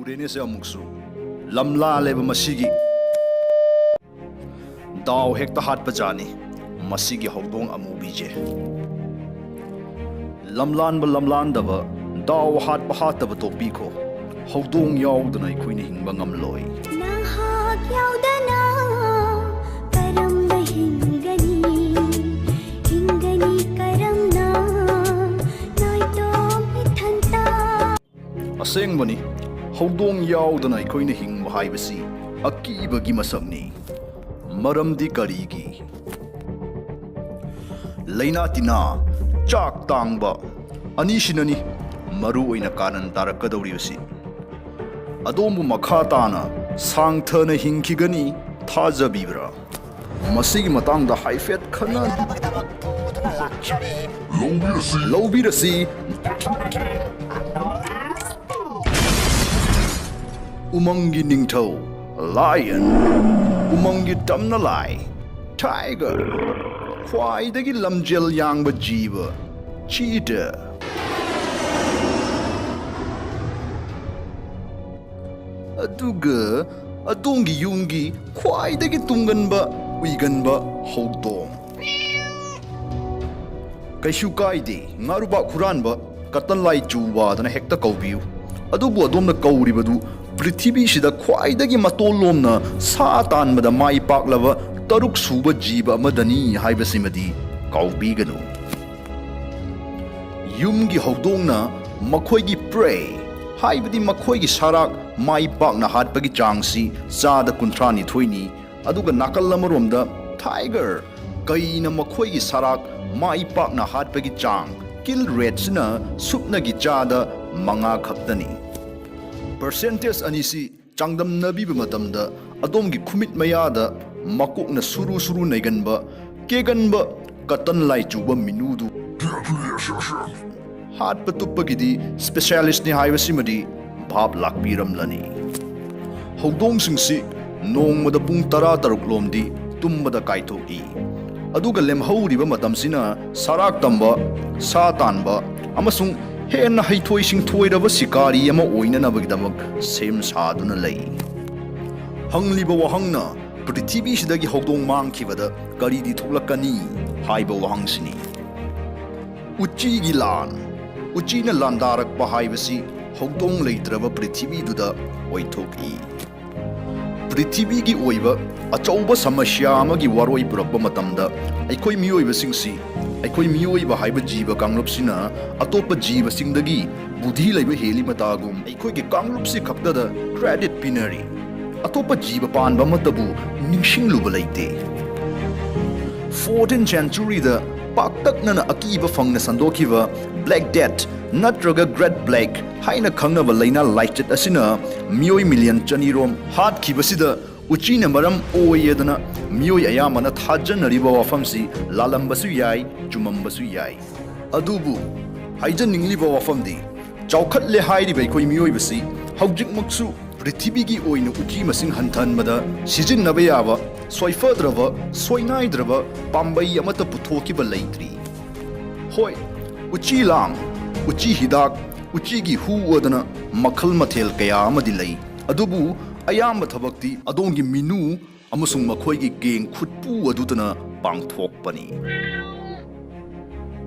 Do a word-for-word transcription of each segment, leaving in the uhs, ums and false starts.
ꯔꯦꯅꯦꯁꯦ ꯑꯃꯨꯛꯁꯨ ꯂꯝꯂꯥꯜꯂꯦꯕ ꯃꯁꯤꯒꯤ꯫ ꯗꯥꯎ ꯍꯦꯛꯇ ꯍꯥꯠꯄꯖꯥꯠꯅꯤ ꯃꯁꯤꯒꯤ ꯍꯧꯗꯣꯡ ꯑꯃꯨꯕꯤꯁꯦ꯫ ꯂꯝꯂꯥꯟꯕ ꯂꯝꯂꯥꯟꯗꯕ, ꯗꯥꯎ ꯍꯥꯠꯄ ꯍꯥꯠꯇꯕ ꯇꯣꯛꯄꯤꯈꯣ꯫ ꯍꯧꯗꯣꯡ ꯌꯥꯎꯗꯅ ꯑꯩꯈꯣꯏꯅ ꯍꯤꯡꯕ ꯉꯝꯂꯣꯏ꯫ ꯅꯍꯥꯛ ꯌꯥꯎꯗꯅ ꯀꯔꯝꯅ ꯍꯤꯡꯒꯅꯤ? ꯍꯤꯡꯒꯅꯤ ꯀꯔꯝꯅ ꯅꯣꯏꯇꯣꯝ ꯏꯊꯟꯇ? ꯑꯁꯦꯡꯕꯅꯤ, ꯍꯧꯗꯣꯡ ꯌꯥꯎꯗꯅ ꯑꯩꯈꯣꯏꯅ ꯍꯤꯡꯕ ꯍꯥꯏꯕꯁꯤ ꯑꯀꯤꯕꯒꯤ ꯃꯁꯛꯅꯤ꯫ ꯃꯔꯝꯗꯤ ꯀꯔꯤꯒꯤ? ꯂꯩꯅꯥ ꯇꯤꯟꯅꯥ, ꯆꯥꯛ ꯇꯥꯡꯕ, ꯑꯅꯤꯁꯤꯅꯅꯤ ꯃꯔꯨ ꯑꯣꯏꯅ ꯀꯥꯔꯟ ꯇꯥꯔꯛꯀꯗꯧꯔꯤꯕꯁꯤ꯫ ꯑꯗꯣꯝꯕꯨ ꯃꯈꯥ ꯇꯥꯅ ꯁꯥꯡꯊꯅ ꯍꯤꯡꯈꯤꯒꯅꯤ ꯊꯥꯖꯕꯤꯕ꯭ꯔꯥ? ꯃꯁꯤꯒꯤ ꯃꯇꯥꯡꯗ ꯍꯥꯏꯐꯦꯠ ꯈꯟꯅ ꯂꯧꯕꯤꯔꯁꯤ꯫ ꯎꯃꯪꯒꯤ ꯅꯤꯡꯊꯧ lion, ꯎꯃꯪꯒꯤ ꯇꯝꯅ ꯂꯥꯏ tiger, ꯈ꯭ꯋꯥꯏꯗꯒꯤ ꯂꯝꯖꯦꯜ ꯌꯥꯡꯕ ꯖꯤꯕ cheetah, ꯑꯗꯨꯒ ꯑꯗꯣꯝꯒꯤ ꯌꯨꯝꯒꯤ ꯈ꯭ꯋꯥꯏꯗꯒꯤ ꯇꯨꯝꯒꯟꯕ ꯎꯏꯒꯟꯕ ꯍꯧꯗꯣꯡ꯫ ꯀꯩꯁꯨ ꯀꯥꯏꯗꯦ, ꯉꯥꯔꯨꯕꯥꯛ ꯍꯨꯔꯥꯟꯕ, ꯀꯇꯟ ꯂꯥꯏ ꯆꯨꯕꯗꯅ ꯍꯦꯛꯇ ꯀꯧꯕꯤꯌꯨ꯫ ꯑꯗꯨꯕꯨ ꯑꯗꯣꯝꯅ ꯀꯧꯔꯤꯕꯗꯨ ꯄ꯭ꯔꯤꯊꯤꯕꯤꯁꯤꯗ ꯈ꯭ꯋꯥꯏꯗꯒꯤ ꯃꯇꯣꯜ ꯂꯣꯝꯅ ꯁꯥ ꯇꯥꯟꯕꯗ ꯃꯥꯏ ꯄꯥꯛꯂꯕ ꯇꯔꯨꯛ ꯁꯨꯕ ꯖꯤꯕ ꯑꯃꯗꯅꯤ ꯍꯥꯏꯕꯁꯤꯃꯗꯤ ꯀꯥꯎꯕꯤꯒꯅꯨ꯫ ꯌꯨꯝꯒꯤ ꯍꯧꯗꯣꯡꯅ ꯃꯈꯣꯏꯒꯤ prey, ꯍꯥꯏꯕꯗꯤ ꯃꯈꯣꯏꯒꯤ ꯁꯔꯥꯛ ꯃꯥꯏ ꯄꯥꯛꯅ ꯍꯥꯠꯄꯒꯤ ꯆꯥꯡꯁꯤ ꯆꯥꯗ ꯀꯨꯟꯊ꯭ꯔꯥ ꯅꯤꯊꯣꯏꯅꯤ, ꯑꯗꯨꯒ ꯅꯥꯀꯜ ꯑꯃꯔꯣꯝꯗ tiger, ꯀꯩꯅ ꯃꯈꯣꯏꯒꯤ ꯁꯔꯥꯛ ꯃꯥꯏ ꯄꯥꯛꯅ ꯍꯥꯠꯄꯒꯤ ꯆꯥꯡ, kill rateꯁꯤꯅ ꯁꯨꯞꯅꯒꯤ ꯆꯥꯗ ꯃꯉꯥ ꯈꯛꯇꯅꯤ꯫ Percentage ꯑꯅꯤꯁꯤ ꯆꯥꯡꯗꯝꯅꯕꯤꯕ ꯃꯇꯝꯗ ꯑꯗꯣꯝꯒꯤ ꯈꯨꯃꯤꯠ ꯃꯌꯥꯗ ꯃꯀꯣꯛꯅ ꯁꯨꯔꯨ ꯁꯨꯔꯨ ꯅꯩꯒꯟꯕ, ꯀꯦꯒꯟꯕ ꯀꯇꯟ ꯂꯥꯏ ꯆꯨꯕ ꯃꯤꯅꯨꯗꯨ ꯍꯥꯠꯄ ꯇꯨꯞꯄꯒꯤꯗꯤ specialistꯅꯤ ꯍꯥꯏꯕꯁꯤꯃꯗꯤ ꯚꯥꯞ ꯂꯥꯛꯄꯤꯔꯝꯂꯅꯤ꯫ ꯍꯧꯗꯣꯡꯁꯤꯡꯁꯤ ꯅꯣꯡꯃꯗ ꯄꯨꯡ ꯇꯔꯥ ꯇꯔꯨꯛ ꯂꯣꯝꯗꯤ ꯇꯨꯝꯕꯗ ꯀꯥꯏꯊꯣꯛꯏ꯫ ꯑꯗꯨꯒ ꯂꯦꯝꯍꯧꯔꯤꯕ ꯃꯇꯝꯁꯤꯅ ꯁꯔꯥꯛ ꯇꯝꯕ, ꯁꯥ ꯇꯥꯟꯕ ꯑꯃꯁꯨꯡ ꯍꯦꯟꯅ ꯍꯩꯊꯣꯏ ꯁꯤꯡꯊꯣꯏꯔꯕ ꯁꯤꯀꯥꯔꯤ ꯑꯃ ꯑꯣꯏꯅꯅꯕꯒꯤꯗꯃꯛ ꯁꯦꯝ ꯁꯥꯗꯨꯅ ꯂꯩ꯫ ꯍꯪꯂꯤꯕ ꯋꯥꯍꯪꯅ, ꯄ꯭ꯔꯤꯊꯤꯕꯤꯁꯤꯗꯒꯤ ꯍꯧꯗꯣꯡ ꯃꯥꯡꯈꯤꯕꯗ ꯀꯔꯤꯗꯤ ꯊꯣꯛꯂꯛꯀꯅꯤ ꯍꯥꯏꯕ ꯋꯥꯍꯪꯁꯤꯅꯤ꯫ ꯎꯆꯤꯒꯤ ꯂꯥꯟ꯫ ꯎꯆꯤꯅ ꯂꯥꯟꯗꯥꯔꯛꯄ ꯍꯥꯏꯕꯁꯤ ꯍꯧꯗꯣꯡ ꯂꯩꯇ꯭ꯔꯕ ꯄ꯭ꯔꯤꯊꯤꯕꯤꯗꯨꯗ ꯑꯣꯏꯊꯣꯛꯏ꯫ ꯄ꯭ꯔꯤꯊꯤꯕꯤꯒꯤ ꯑꯣꯏꯕ ꯑꯆꯧꯕ ꯁꯃꯁ꯭ꯌꯥ ꯑꯃꯒꯤ ꯋꯥꯔꯣꯏ ꯄꯨꯔꯛꯄ ꯃꯇꯝꯗ, ꯑꯩꯈꯣꯏ ꯃꯤꯑꯣꯏꯕꯁꯤꯡꯁꯤ, ꯑꯩꯈꯣꯏ ꯃꯤꯑꯣꯏꯕ ꯍꯥꯏꯕ ꯖꯤꯕ ꯀꯥꯡꯂꯨꯞꯁꯤꯅ ꯑꯇꯣꯞꯄ ꯖꯤꯕꯁꯤꯡꯗꯒꯤ ꯕꯨꯙꯤ ꯂꯩꯕ ꯍꯦꯜꯂꯤ ꯃꯇꯥꯒꯨꯝ, ꯑꯩꯈꯣꯏꯒꯤ ꯀꯥꯡꯂꯨꯞꯁꯤ ꯈꯛꯇꯗ credit ꯄꯤꯅꯔꯤ꯫ ꯑꯇꯣꯞꯄ ꯖꯤꯕ ꯄꯥꯟꯕ ꯑꯃꯠꯇꯕꯨ ꯅꯤꯡꯁꯤꯡꯂꯨꯕ ꯂꯩꯇꯦ꯫ Fourteenth centuryꯗ ꯄꯥꯛꯇꯛꯅꯅ ꯑꯀꯤꯕ ꯐꯪꯅ ꯁꯟꯗꯣꯛꯈꯤꯕ Black Death ꯅꯠꯇ꯭ꯔꯒ Great Plague ꯍꯥꯏꯅ ꯈꯪꯅꯕ ꯂꯥꯏꯅꯥ ꯂꯥꯏꯆꯠ ꯑꯁꯤꯅ ꯃꯤꯑꯣꯏ ꯃꯤꯂꯤꯌꯟ ꯆꯅꯤꯔꯣꯝ ꯍꯥꯠꯈꯤꯕꯁꯤꯗ, ꯎꯆꯤꯅ ꯃꯔꯝ ꯑꯣꯏꯌꯦꯗꯅ ꯃꯤꯑꯣꯏ ꯑꯌꯥꯝꯕꯅ ꯊꯥꯖꯅꯔꯤꯕ ꯋꯥꯐꯝꯁꯤ ꯂꯥꯜꯂꯝꯕꯁꯨ ꯌꯥꯏ, ꯆꯨꯝꯃꯝꯕꯁꯨ ꯌꯥꯏ꯫ ꯑꯗꯨꯕꯨ ꯍꯥꯏꯖꯅꯤꯡꯂꯤꯕ ꯋꯥꯐꯝꯗꯤ, ꯆꯥꯎꯈꯠꯂꯦ ꯍꯥꯏꯔꯤꯕ ꯑꯩꯈꯣꯏ ꯃꯤꯑꯣꯏꯕꯁꯤ ꯍꯧꯖꯤꯛꯃꯛꯁꯨ ꯄ꯭ꯔꯤꯊꯤꯕꯤꯒꯤ ꯑꯣꯏꯅ ꯎꯆꯤ ꯃꯁꯤꯡ ꯍꯟꯊꯍꯟꯕꯗ ꯁꯤꯖꯤꯟꯅꯕ ꯌꯥꯕ ꯁꯣꯏꯐꯗ꯭ꯔꯕ, ꯁꯣꯏꯅꯥꯏꯗ꯭ꯔꯕ ꯄꯥꯝꯕꯩ ꯑꯃꯠꯇ ꯄꯨꯊꯣꯛꯈꯤꯕ ꯂꯩꯇ꯭ꯔꯤ꯫ ꯍꯣꯏ, ꯎꯆꯤ ꯂꯥꯡ, ꯎꯆꯤ ꯍꯤꯗꯥꯛ, ꯎꯆꯤꯒꯤ ꯍꯨ ꯑꯗꯨꯅ ꯃꯈꯜ ꯃꯊꯦꯜ ꯀꯌꯥ ꯑꯃꯗꯤ ꯂꯩ, ꯑꯗꯨꯕꯨ ꯑꯌꯥꯝꯕ ꯊꯕꯛꯇꯤ ꯑꯗꯣꯝꯒꯤ ꯃꯤꯅꯨ ꯑꯃꯁꯨꯡ ꯃꯈꯣꯏꯒꯤ ꯒꯦꯡ ꯈꯨꯠꯄꯨ ꯑꯗꯨꯗꯅ ꯄꯥꯡꯊꯣꯛꯄꯅꯤ꯫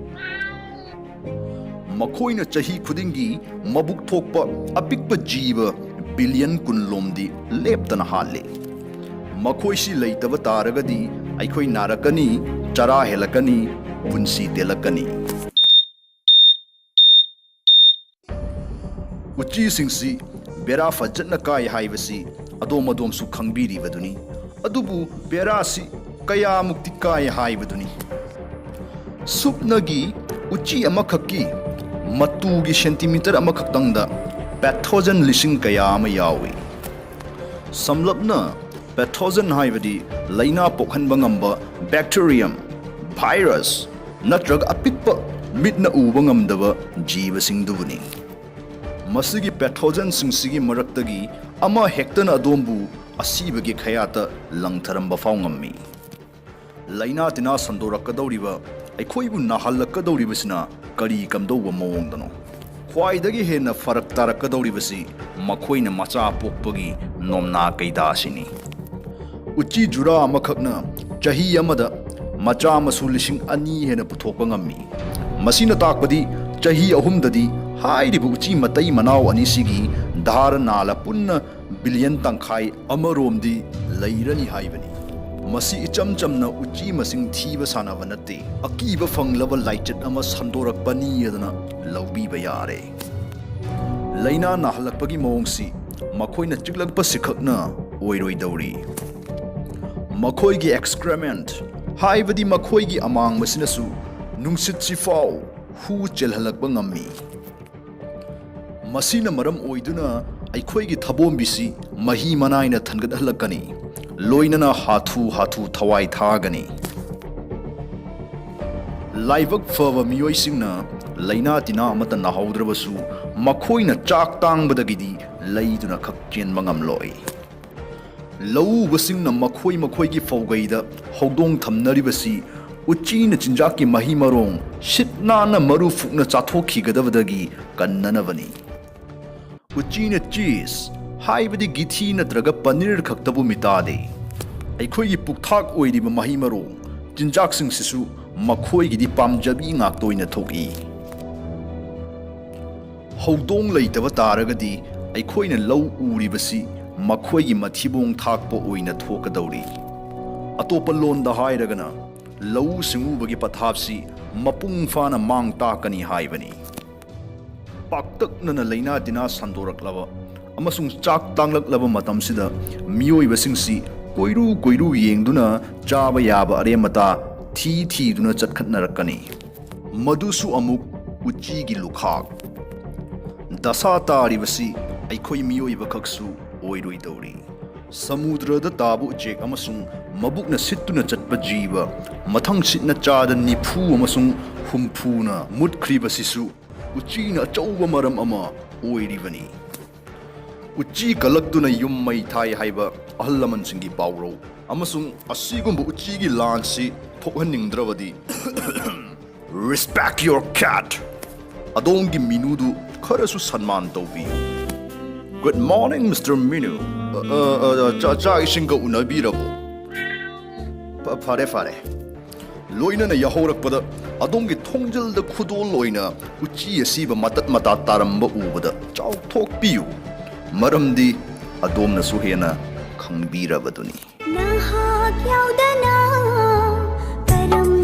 ꯃꯈꯣꯏꯅ ꯆꯍꯤ ꯈꯨꯗꯤꯡꯒꯤ ꯃꯕꯨꯛ ꯊꯣꯛꯄ ꯑꯄꯤꯛꯄ ꯖꯤꯕ ꯕꯤꯂꯤꯌꯟ ꯀꯨꯟ ꯂꯣꯝꯗꯤ ꯂꯦꯞꯇꯅ ꯍꯥꯠꯂꯤ꯫ ꯃꯈꯣꯏꯁꯤ ꯂꯩꯇꯕ ꯇꯥꯔꯒꯗꯤ ꯑꯩꯈꯣꯏ ꯅꯥꯔꯛꯀꯅꯤ, ꯆꯔꯥ ꯍꯦꯜꯂꯛꯀꯅꯤ, ꯄꯨꯟꯁꯤ ꯇꯦꯜꯂꯛꯀꯅꯤ꯫ ꯎꯆꯤꯁꯤꯡꯁꯤ ꯕꯦꯔꯥ ꯐꯖꯅ ꯀꯥꯏ ꯍꯥꯏꯕꯁꯤ ꯑꯗꯣꯝ ꯑꯗꯣꯝꯁꯨ ꯈꯪꯕꯤꯔꯤꯕꯗꯨꯅꯤ꯫ ꯑꯗꯨꯕꯨ ꯕꯦꯔꯥꯁꯤ ꯀꯌꯥꯃꯨꯛꯇꯤ ꯀꯥꯏ ꯍꯥꯏꯕꯗꯨꯅꯤ꯫ ꯁꯨꯞꯅꯒꯤ ꯎꯆꯤ ꯑꯃꯈꯛꯀꯤ ꯃꯇꯨꯒꯤ ꯁꯦꯟꯇꯤꯃꯤꯇꯔ ꯑꯃꯈꯛꯇꯪꯗ ꯄꯦꯊꯣꯖꯟ ꯂꯤꯁꯤꯡ ꯀꯌꯥ ꯑꯃ ꯌꯥꯎꯏ꯫ ꯁꯝꯂꯞꯅ, ꯄꯦꯊꯣꯖꯟ ꯍꯥꯏꯕꯗꯤ ꯂꯥꯏꯅꯥ ꯄꯣꯛꯍꯟꯕ ꯉꯝꯕ ꯕꯦꯛꯇꯤꯔꯤꯌꯝ, ꯚꯥꯏꯔꯁ ꯅꯠꯇ꯭ꯔꯒ ꯑꯄꯤꯛꯄ ꯃꯤꯠꯅ ꯎꯕ ꯉꯝꯗꯕ ꯖꯤꯕꯁꯤꯡꯗꯨꯕꯨꯅꯤ꯫ ꯃꯁꯤꯒꯤ ꯄꯦꯊꯣꯖꯟꯁꯤꯡꯁꯤꯒꯤ ꯃꯔꯛꯇꯒꯤ ꯑꯃ ꯍꯦꯛꯇꯅ ꯑꯗꯣꯝꯕꯨ ꯑꯁꯤꯕꯒꯤ ꯈꯌꯥꯠꯇ ꯂꯪꯊꯔꯝꯕ ꯐꯥꯎ ꯉꯝꯃꯤ꯫ ꯂꯥꯏꯅꯥ ꯇꯤꯟꯅꯥ ꯁꯟꯗꯣꯔꯛꯀꯗꯧꯔꯤꯕ, ꯑꯩꯈꯣꯏꯕꯨ ꯅꯥꯍꯜꯂꯛꯀꯗꯧꯔꯤꯕꯁꯤꯅ ꯀꯔꯤ ꯀꯝꯗꯧꯕ ꯃꯑꯣꯡꯗꯅꯣ? ꯈ꯭ꯋꯥꯏꯗꯒꯤ ꯍꯦꯟꯅ ꯐꯔꯛ ꯇꯥꯔꯛꯀꯗꯧꯔꯤꯕꯁꯤ ꯃꯈꯣꯏꯅ ꯃꯆꯥ ꯄꯣꯛꯄꯒꯤ ꯅꯣꯝꯅꯥ ꯀꯩꯗꯥꯁꯤꯅꯤ꯫ ꯎꯆꯤ ꯖꯨꯔꯥ ꯑꯃꯈꯛꯅ ꯆꯍꯤ ꯑꯃꯗ ꯃꯆꯥ ꯃꯁꯨ ꯂꯤꯁꯤꯡ ꯑꯅꯤ ꯍꯦꯟꯅ ꯄꯨꯊꯣꯛꯄ ꯉꯝꯃꯤ꯫ ꯃꯁꯤꯅ ꯇꯥꯛꯄꯗꯤ ꯆꯍꯤ ꯑꯍꯨꯝꯗꯗꯤ ꯍꯥꯏꯔꯤꯕ ꯎꯆꯤ ꯃꯇꯩ ꯃꯅꯥꯎ ꯑꯅꯤꯁꯤꯒꯤ ꯙꯥꯔ ꯅꯥꯂꯥ ꯄꯨꯟꯅ ꯕꯤꯂꯤꯌꯟ ꯇꯪꯈꯥꯏ ꯑꯃꯔꯣꯝꯗꯤ ꯂꯩꯔꯅꯤ ꯍꯥꯏꯕꯅꯤ꯫ ꯃꯁꯤ ꯏꯆꯝ ꯆꯝꯅ ꯎꯆꯤ ꯃꯁꯤꯡ ꯊꯤꯕ ꯁꯥꯟꯅꯕ ꯅꯠꯇꯦ, ꯑꯀꯤꯕ ꯐꯪꯂꯕ ꯂꯥꯏꯆꯠ ꯑꯃ ꯁꯟꯗꯣꯔꯛꯄꯅꯤ ꯑꯗꯨꯅ ꯂꯧꯕꯤꯕ ꯌꯥꯔꯦ꯫ ꯂꯥꯏꯅꯥ ꯅꯥꯍꯜꯂꯛꯄꯒꯤ ꯃꯑꯣꯡꯁꯤ ꯃꯈꯣꯏꯅ ꯆꯤꯛꯂꯛꯄꯁꯤꯈꯛꯅ ꯑꯣꯏꯔꯣꯏꯗꯧꯔꯤ꯫ ꯃꯈꯣꯏꯒꯤ excrement, ꯍꯥꯏꯕꯗꯤ ꯃꯈꯣꯏꯒꯤ ꯑꯃꯥꯡꯕꯁꯤꯅꯁꯨ ꯅꯨꯡꯁꯤꯠꯁꯤꯐꯥꯎ ꯍꯨ ꯆꯦꯜꯍꯜꯂꯛꯄ ꯉꯝꯃꯤ꯫ ꯃꯁꯤꯅ ꯃꯔꯝ ꯑꯣꯏꯗꯨꯅ ꯑꯩꯈꯣꯏꯒꯤ ꯊꯕꯣꯝꯕꯤꯁꯤ ꯃꯍꯤ ꯃꯅꯥꯏꯅ ꯊꯟꯒꯠꯍꯜꯂꯛꯀꯅꯤ, ꯂꯣꯏꯅꯅ ꯍꯥꯊꯨ ꯍꯥꯊꯨ ꯊꯋꯥꯏ ꯊꯥꯒꯅꯤ꯫ ꯂꯥꯏꯕꯛ ꯐꯕ ꯃꯤꯑꯣꯏꯁꯤꯡꯅ ꯂꯥꯏꯅꯥ ꯇꯤꯟꯅꯥ ꯑꯃꯠꯇ ꯅꯥꯍꯧꯗ꯭ꯔꯕꯁꯨ, ꯃꯈꯣꯏꯅ ꯆꯥꯛ ꯇꯥꯡꯕꯗꯒꯤꯗꯤ ꯂꯩꯗꯨꯅ ꯈꯛ ꯆꯦꯟꯕ ꯉꯝꯂꯣꯏ꯫ ꯂꯧꯎꯕꯁꯤꯡꯅ ꯃꯈꯣꯏ ꯃꯈꯣꯏꯒꯤ ꯐꯧꯒꯩꯗ ꯍꯧꯗꯣꯡ ꯊꯝꯅꯔꯤꯕꯁꯤ ꯎꯆꯤꯅ ꯆꯤꯟꯖꯥꯛꯀꯤ ꯃꯍꯩ ꯃꯔꯣꯡ ꯁꯤꯠ ꯅꯥꯟꯅ ꯃꯔꯨ ꯐꯨꯛꯅ ꯆꯥꯊꯣꯛꯈꯤꯒꯗꯕꯗꯒꯤ ꯀꯟꯅꯅꯕꯅꯤ꯫ ꯎꯆꯤꯅ ꯆꯤꯁ, ꯍꯥꯏꯕꯗꯤ ꯒꯤꯊꯤ ꯅꯠꯇ꯭ꯔꯒ ꯄꯅꯤꯔ ꯈꯛꯇꯕꯨ ꯃꯤꯇꯥꯗꯦ꯫ ꯑꯩꯈꯣꯏꯒꯤ ꯄꯨꯛꯊꯥꯛ ꯑꯣꯏꯔꯤꯕ ꯃꯍꯩ ꯃꯔꯣꯡ ꯆꯤꯟꯖꯥꯛꯁꯤꯡꯁꯤꯁꯨ ꯃꯈꯣꯏꯒꯤꯗꯤ ꯄꯥꯝꯖꯕꯤ ꯉꯥꯛꯇ ꯑꯣꯏꯅ ꯊꯣꯛꯏ꯫ ꯍꯧꯗꯣꯡ ꯂꯩꯇꯕ ꯇꯥꯔꯒꯗꯤ ꯑꯩꯈꯣꯏꯅ ꯂꯧ ꯎꯔꯤꯕꯁꯤ ꯃꯈꯣꯏꯒꯤ ꯃꯊꯤꯕꯣꯡ ꯊꯥꯛꯄ ꯑꯣꯏꯅ ꯊꯣꯛꯀꯗꯧꯔꯤ꯫ ꯑꯇꯣꯞꯄ ꯂꯣꯟꯗ ꯍꯥꯏꯔꯒꯅ, ꯂꯧꯎ ꯁꯤꯡꯎꯕꯒꯤ ꯄꯊꯥꯞꯁꯤ ꯃꯄꯨꯡ ꯐꯥꯅ ꯃꯥꯡ ꯇꯥꯛꯀꯅꯤ ꯍꯥꯏꯕꯅꯤ꯫ ꯄꯥꯛꯇꯛꯅꯅ ꯂꯥꯏꯅꯥ ꯇꯤꯟꯅꯥ ꯁꯟꯗꯣꯔꯛꯂꯕ ꯑꯃꯁꯨꯡ ꯆꯥꯛ ꯇꯥꯡꯂꯛꯂꯕ ꯃꯇꯝꯁꯤꯗ, ꯃꯤꯑꯣꯏꯕꯁꯤꯡꯁꯤ ꯀꯣꯏꯔꯨ ꯀꯣꯏꯔꯨ ꯌꯦꯡꯗꯨꯅ ꯆꯥꯕ ꯌꯥꯕ ꯑꯔꯦꯝ ꯑꯇꯥ ꯊꯤ ꯊꯤꯗꯨꯅ ꯆꯠꯈꯠꯅꯔꯛꯀꯅꯤ꯫ ꯃꯗꯨꯁꯨ ꯑꯃꯨꯛ ꯎꯆꯤꯒꯤ ꯂꯨꯈꯥꯛ꯫ ꯗꯁꯥ ꯇꯥꯔꯤꯕꯁꯤ ꯑꯩꯈꯣꯏ ꯃꯤꯑꯣꯏꯕꯈꯛꯁꯨ ꯑꯣꯏꯔꯣꯏꯗꯧꯔꯤ꯫ ꯁꯃꯨꯗ꯭ꯔꯗ ꯇꯥꯕ ꯎꯆꯦꯛ ꯑꯃꯁꯨꯡ ꯃꯕꯨꯛꯅ ꯁꯤꯠꯇꯨꯅ ꯆꯠꯄ ꯖꯤꯕ, ꯃꯊꯪꯁꯤꯠꯅ ꯆꯥꯗ ꯅꯤꯐꯨ ꯑꯃꯁꯨꯡ ꯍꯨꯝꯐꯨꯅ ꯃꯨꯠꯈ꯭ꯔꯤꯕꯁꯤꯁꯨ ꯎꯆꯤꯅ ꯑꯆꯧꯕ ꯃꯔꯝ ꯑꯃ ꯑꯣꯏꯔꯤꯕꯅꯤ꯫ ꯎꯆꯤ ꯀꯜꯂꯛꯇꯨꯅ ꯌꯨꯝ ꯃꯩ ꯊꯥꯏ ꯍꯥꯏꯕ ꯑꯍꯜ ꯂꯃꯟꯁꯤꯡꯒꯤ ꯄꯥꯎꯔꯧ ꯑꯃꯁꯨꯡ ꯑꯁꯤꯒꯨꯝꯕ ꯎꯆꯤꯒꯤ ꯂꯥꯟꯁꯤ ꯊꯣꯛꯍꯟꯅꯤꯡꯗ꯭ꯔꯕꯗꯤ, respect your cat! ꯑꯗꯣꯝꯒꯤ ꯃꯤꯅꯨꯗꯨ ꯈꯔꯁꯨ ꯁꯟꯃꯥꯟ ꯇꯧꯕꯤꯌꯨ꯫ Good morning, Mister ꯃꯤꯅꯨ꯫ ꯑ, ꯑ, ꯑ, ꯆꯥ-, ꯆꯥꯛ ꯏꯁꯤꯡꯒ ꯎꯅꯕꯤꯔꯕꯣ? ꯐ-, ꯐꯔꯦ, ꯐꯔꯦ꯫ ꯂꯣꯏꯅꯅ ꯌꯥꯍꯧꯔꯛꯄꯗ ꯑꯗꯣꯝꯒꯤ ꯊꯣꯡꯖꯤꯜꯗ ꯈꯨꯗꯣꯜ ꯑꯣꯏꯅ ꯎꯆꯤ ꯑꯁꯤꯕ ꯃꯇꯠ ꯃꯇꯥ ꯇꯥꯔꯝꯕ ꯎꯕꯗ ꯆꯥꯎꯊꯣꯛꯄꯤꯌꯨ, ꯃꯔꯝꯗꯤ ꯑꯗꯣꯝꯅꯁꯨ ꯍꯦꯟꯅ ꯈꯪꯕꯤꯔꯕꯗꯨꯅꯤ꯫ ꯅꯍꯥꯛ ꯌꯥꯎꯗꯅ ꯀꯔꯝ